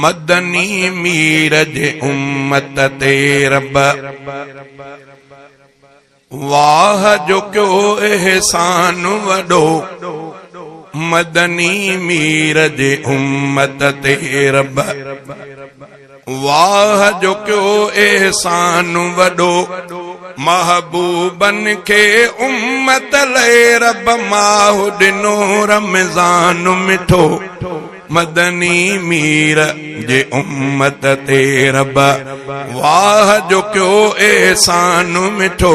مدني مير جي امت تي رب واهه جو ڪيو احسان وڏو مدني مير جي امت تي رب واهه جو ڪيو احسان وڏو محبوبن کي امت لئي رب ماهه ڏنو رمضان مٺو مدني مير جي امت تي رب واهه جو ڪيو احسان مٺو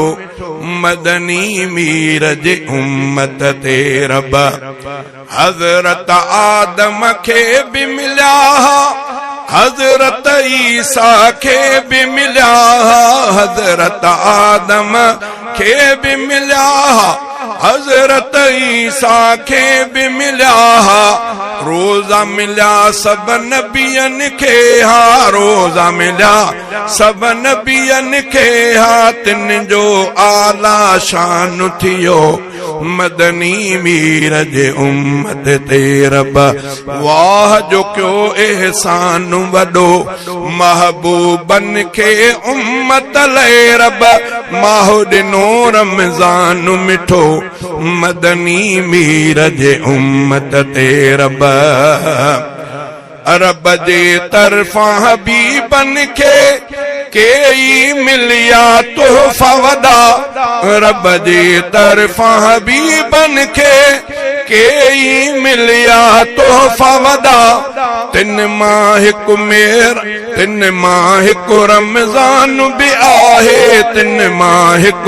مدني مير جي امت تي رب حضرت آدم کي به مليا ها حضرت عيسيٰ کي به مليا ها حضرت آدم کي به مليا ها حضرت عيسيٰ کي به مليا ها روزا مليا سڀ نبين کي ها روزا مليا سڀ نبين کي ها تن جو اعليٰ شان ٿيو مدني مير جي امت تي رب واهه جو ڪيو احسان وڏو محبوبن کي امت لئي رب ماهه ڏنو رمضان مٺو مدني مير جي امت تي رب رب جي طرفان حبيبن کي ڪيئي مليا تحفا وڏا رب جي طرفان حبيبن کي ڪيئي مليا تحفا وڏا تن مان هڪ مير تن مان هڪ رمضان به آهي تن مان هڪ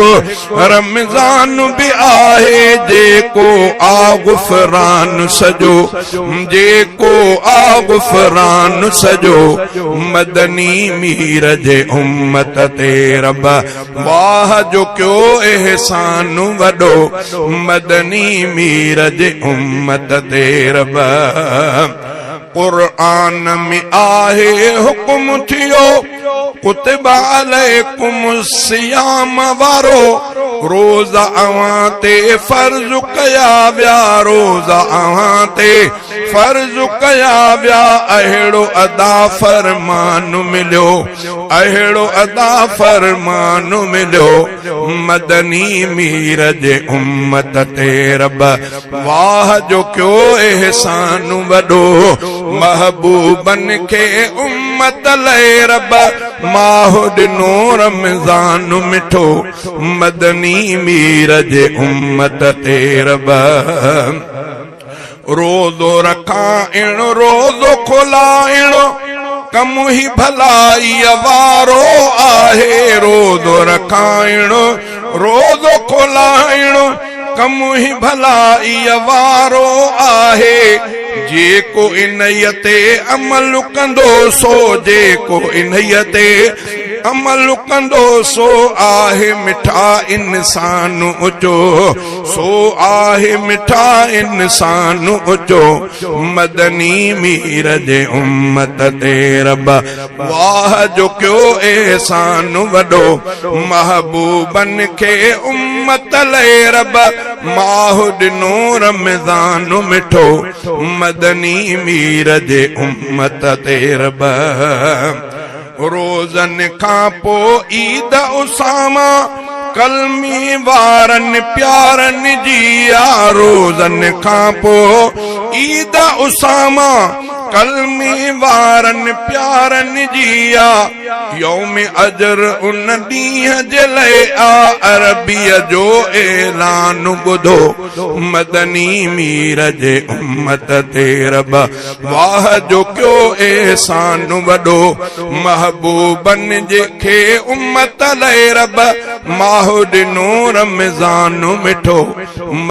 رمضان به آهي جيڪو آ غفران سڄو جيڪو آ غفران سڄو مدني مير جي امت تي رب واهه جو ڪيو احسان وڏو مدني مير جي امت تي رب قرآن ۾ آهي حڪم ٿيو ڪتب عليڪم الصيام وارو روزا اوهان تي فرض ڪيا ويا روزا اوهان تي فرض ڪيا ويا اهڙو ادا فرمان مليو اهڙو ادا فرمان مليو مدني مير جي امت تي رب واهه جو ڪيو احسان وڏو محبوبن کي امت لئي رب ماهه ڏنو رمضان مٺو مدني مير جي امت تي رب روزو رکائڻ روزو کولائڻ ڪم هي ڀلائيء وارو آهي روزو رکائڻ روزو کولائڻ ڪم هي ڀلائيء وارو آهي جيڪو انهيء تي عمل ڪندو سو جيڪو انهيء تي عمل ڪندو سو آهي مٺا انسان اچو سو آهي مٺا انسان اچو مدني مير جي امت تي رب واهه جو ڪيو احسان وڏو محبوبن کي امت لئي رب ماهه ڏنو رمضان مٺو مدني مير جي امت تي رب روزن کان پوء عيد اساما ڪلمي وارن پيارن جي آ روزن کان پوء عيد اساما ڪلمي وارن پيارن جي آ يوم اجر ان ڏينهن جي لئي آ عربيء جو اعلان ٻڌو مدني مير جي امت تي رب واهه جو ڪيو احسان وڏو محبوبن جي کي امت لئي رب ماهه ڏنو رمضان مٺو.